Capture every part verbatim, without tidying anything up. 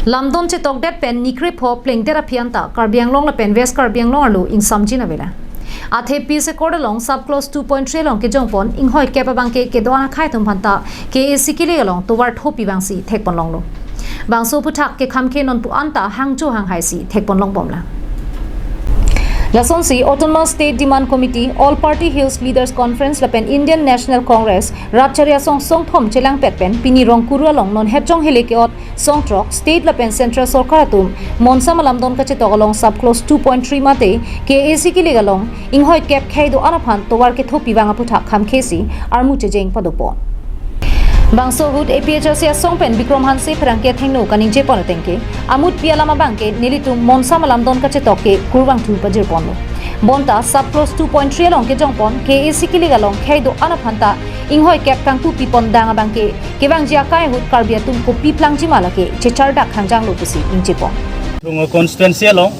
Lamdon chetokdet pen nikrepho plengdet aphi anta Karbi Anglong lapen West Karbi Anglong arlo ingsamjin avela. Athe Peace Accord along sub clause two point three along kejongpon inghoi kep abangke kedo-an akhei atum aphanta K A C kilik along tovar thopi vangsi thekponlonglo. Bangso aphuthak kekham ke nonpu anta hangjo hanghai si thekponlongbomlang. Lasonsi Autonomous State Demand Committee, All Party Hills Leaders Conference lapen Indian National Congress, Rat Chari Asong songthom chelangpet pen pini Rongkuru along non hetjong hele ke-ot songthrok, state lapen central sorkar atum monsam alamdon kachetok along sub clause two point three mate K A C kilik along inghoi kep khei do-an aphan tovar kethopi vang aphuthak khamkhe si armu chejeng padopon. Bangso ahut A P H L C asong pen Bikram Hanse pherangke athengno kaningjepon atengke, amutpi alam abangke nelitum monsam alamdon kachetok ke kurvangthu pajirponlo. Bonta sub clause two point three along kejongpon K A C kilik along khei do-an aphanta inghoi kep kangpu pipon dang abangke kevangji akai ahut Karbi atum kopi plangji ma lake chechardak hangjanglo pusi ningjepon. Rongkuru constituency along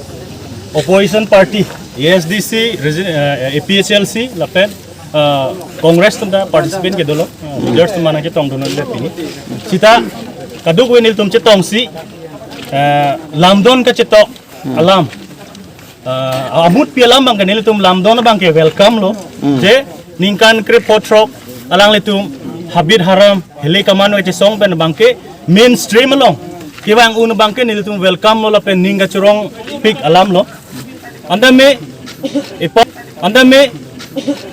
opposition party A S D C, regi-, eh, A P H L C lapen, eh, Congress atum ta participant kedolo, eh, leaders atum mana ketongdunlo pini. Sita kadokave nelitum chetongsi, eh, lamdon kachetok alam, eh, amutpi alam abangke nelitum lamdon abangke welcome lo. Hmm. Je ningkan krepho throk alanglitum habit haram hele kaman we chesong pen abangke mainstream along kevang un abangke nelitum welcome lo lapen ning kachorongpik alam lo. Anta me, apart, anta me,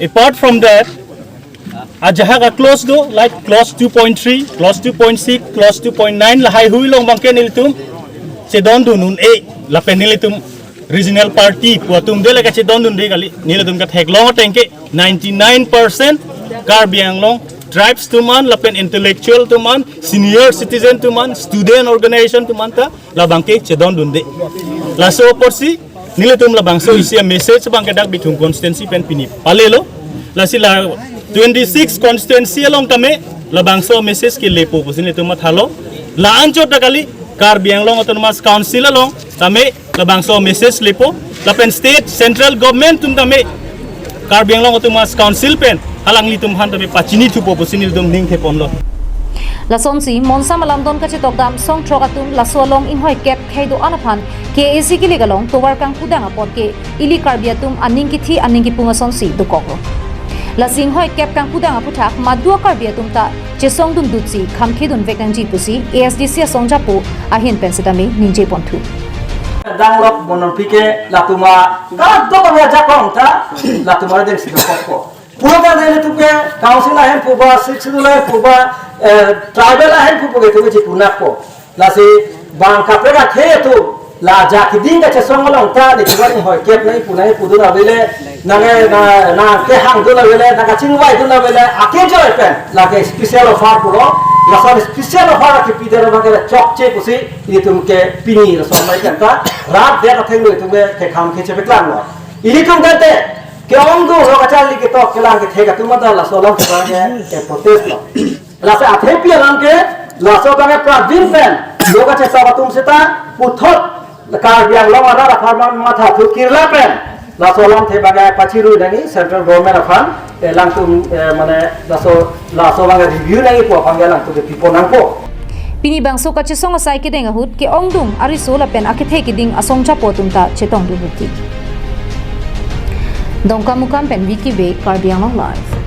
apart from that, ajahak a-clause do, like clause two point three, clause two point six, clause two point nine lahaihui along abangke nelitum chedondun un-e lapen nelitum regional party pu atum de lake chedondunde kali, nelitum katheklong atengke ninety-nine percent Karbi Anglong tribes atum an lapen intellectual atum an, senior citizen atum an, student organization atum anta labangke chedondunde. Laso apotsi nelitum labangso isi a-message abangke dak Bithung constituency pen pini palelo. Lasi la twenty-six constituency along tame labangso message kelepo pusi nelitum mathalo. La anchot ta kali, Karbi Anglong Autonomous Council along tame labangso message lepo. Lapen state, central government atum tame Karbi Anglong Autonomous Council pen alanglitum aphan tame pachinithupo pusi nelitum ning theponlo. Lasonsi monsam alamdon kachetok dam songthrok atum laso along inghoi kep khei do-an aphan K A C kilik along tovar kangpudang apot ke ili Karbi atum aning kithi aning kipung asonsi dokoklo. Lasi inghoi kep kangpudang aphuthak madu a-Karbi atum ta chesongdundutsi khamkhedunvek nangji pusi A S D C asong japo ahin pen sitame ningjeponthu. Danglok bonon pike latuma kadokave ajakong ta latuma dengsi dokokpo. Pulo ta nelitum ke council ahemphu ba, sixth schedule ahemphu ba, eh, tribal ahemphu ba ke tuke chipunakpo. Lasi bang kaprek akhei atum la ajak keding kachesong along ta nelitum inghoi kep nangpu nangpudun avele, nang, na, nangkehangdun avele, nangkachingvaidun avele, akejoi pen lake special offer pulo. Lason special offer kipidet abangke chokche pusi nelitum ke pini lason mai pen ta rat det athengno nelitum ke kekhamkhe chepeklanglo. Nelitum tangte ke-ongdung lo kacharli ketok kelang kethek atum anta laso alam abangke, eh, protest lo. Laso athepi alam ke, laso abangke prabin pen lo kachesong atum seta puthot Karbi Anglong arat aphan mathathu kirla pen laso alamthe abangke pachirui nangji central government aphan, eh, alangtum, eh, mane laso, laso abangke review nangji pu aphan ke alangtum ke pipon nangpo. Pini bangso kachesong asai kedeng ahut ke-ongdung ariso lapen akethe keding asong japo atum ta chetongdun huti. Dongkamukam pen Vicky Bey, Karbi Anglong Live.